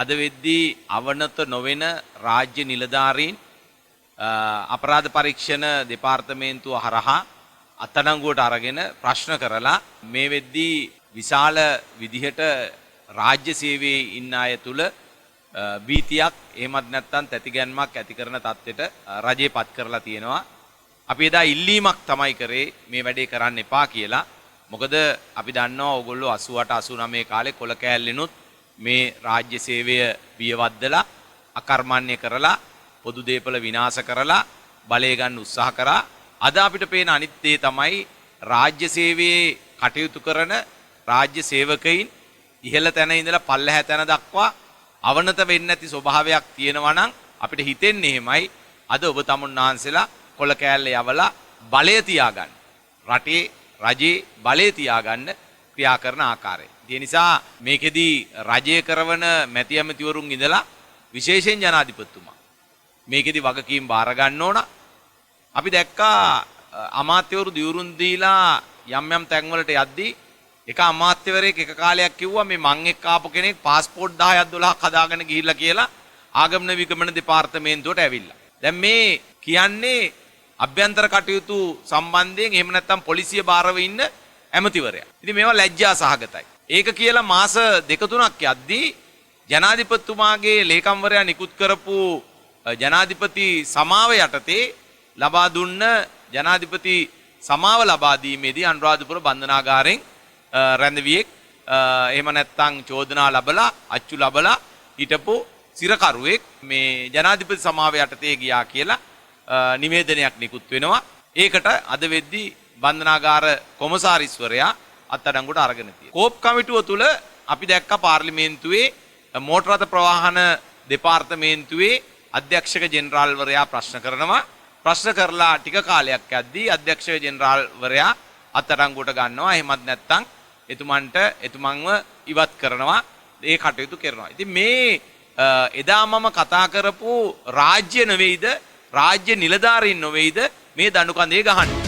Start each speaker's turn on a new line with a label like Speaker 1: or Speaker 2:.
Speaker 1: අද වෙද්දී අවනත නොවන රාජ්‍ය නිලධාරීන් අපරාධ පරීක්ෂණ දෙපාර්තමේන්තුව හරහා අත්අඩංගුවට අරගෙන ප්‍රශ්න කරලා මේ වෙද්දී විශාල විදිහට රාජ්‍ය සේවයේ ඉන්න අය තුල භීතියක් එහෙමත් නැත්නම් තැතිගැන්මක් ඇති කරන තත්ත්වයට රජය පත් කරලා තියෙනවා. අපි එදා ඉල්ලීමක් තමයි කරේ මේ වැඩේ කරන්න එපා කියලා. මොකද අපි දන්නවා ඕගොල්ලෝ 88 89 කාලේ කොළ කෑල්ලෙනුත් මේ රාජ්‍ය සේවය බියවද්දලා අකර්මණ්‍ය කරලා පොදු දේපල විනාශ කරලා බලය ගන්න උත්සාහ කරා. අද අපිට පේන අනිත් දේ තමයි රාජ්‍ය සේවයේ කටයුතු කරන රාජ්‍ය සේවකයින් ඉහළ තැන ඉඳලා පල්ලෙහා තැන දක්වා අවනත වෙන්නේ නැති ස්වභාවයක් තියෙනවා නම් අපිට හිතෙන්නේ එහෙමයි. අද ඔබ තමුන් වහන්සේලා කොළ කෑල්ල යවලා බලය තියාගන්න, රටේ රජේ බලය තියාගන්න ක්‍රියා කරන ආකාරය. ඒ නිසා මේකෙදි රජය කරවන මැති ඇමතිවරුන් ඉඳලා විශේෂයෙන් ජනාධිපතිතුමා මේකෙදි වගකීම් බාර ගන්න ඕන. අපි දැක්කා අමාත්‍යවරු දිවුරුන් දීලා යම් යම් තැන්වලට යද්දී එක අමාත්‍යවරයෙක් එක කාලයක් කිව්වා මේ මං එක්ක ආපු කෙනෙක් පාස්පෝට් 10ක් 12ක් හදාගෙන ගිහිල්ලා කියලා ආගමන විගමන දෙපාර්තමේන්තුවට ඇවිල්ලා. දැන් මේ කියන්නේ අභ්‍යන්තර කටයුතු සම්බන්ධයෙන් එහෙම නැත්නම් පොලිසිය භාරව ඉන්න ඇමතිවරයා. ඉතින් මේවා ලැජ්ජා සහගතයි. ඒක කියලා මාස දෙක තුනක් යද්දී ජනාධිපතිතුමාගේ ලේකම්වරයා නිකුත් කරපු ජනාධිපති සමාව යටතේ ලබා දුන්න ජනාධිපති සමාව ලබා දීමේදී අනුරාධපුර බන්ධනාගාරයෙන් රැඳවියෙක් එහෙම නැත්නම් චෝදනා ලබලා අච්චු ලබලා හිටපු සිරකරුවෙක් මේ ජනාධිපති සමාව යටතේ ගියා කියලා නිවේදනයක් නිකුත් වෙනවා. ඒකට අද වෙද්දී බන්ධනාගාර කොමසාරිස්වරයා අත්අඩංගුවට අරගෙන තියෙනවා. කෝප් කමිටුව තුල අපි දැක්ක පාර්ලිමේන්තුවේ මෝටර රථ ප්‍රවාහන දෙපාර්තමේන්තුවේ අධ්‍යක්ෂක ජෙනරාල්වරයා ප්‍රශ්න කරනවා. ප්‍රශ්න කරලා ටික කාලයක් යද්දී අධ්‍යක්ෂක ජෙනරාල්වරයා අත්අඩංගුවට ගන්නවා. එහෙමත් නැත්නම් එතුමන්ව ඉවත් කරනවා. ඒ කටයුතු කරනවා. ඉතින් මේ එදා මම කතා කරපු රාජ්‍ය නෙවෙයිද, රාජ්‍ය නිලධාරීන් නොවේයිද මේ දඬු කඳේ ගහන්නේ?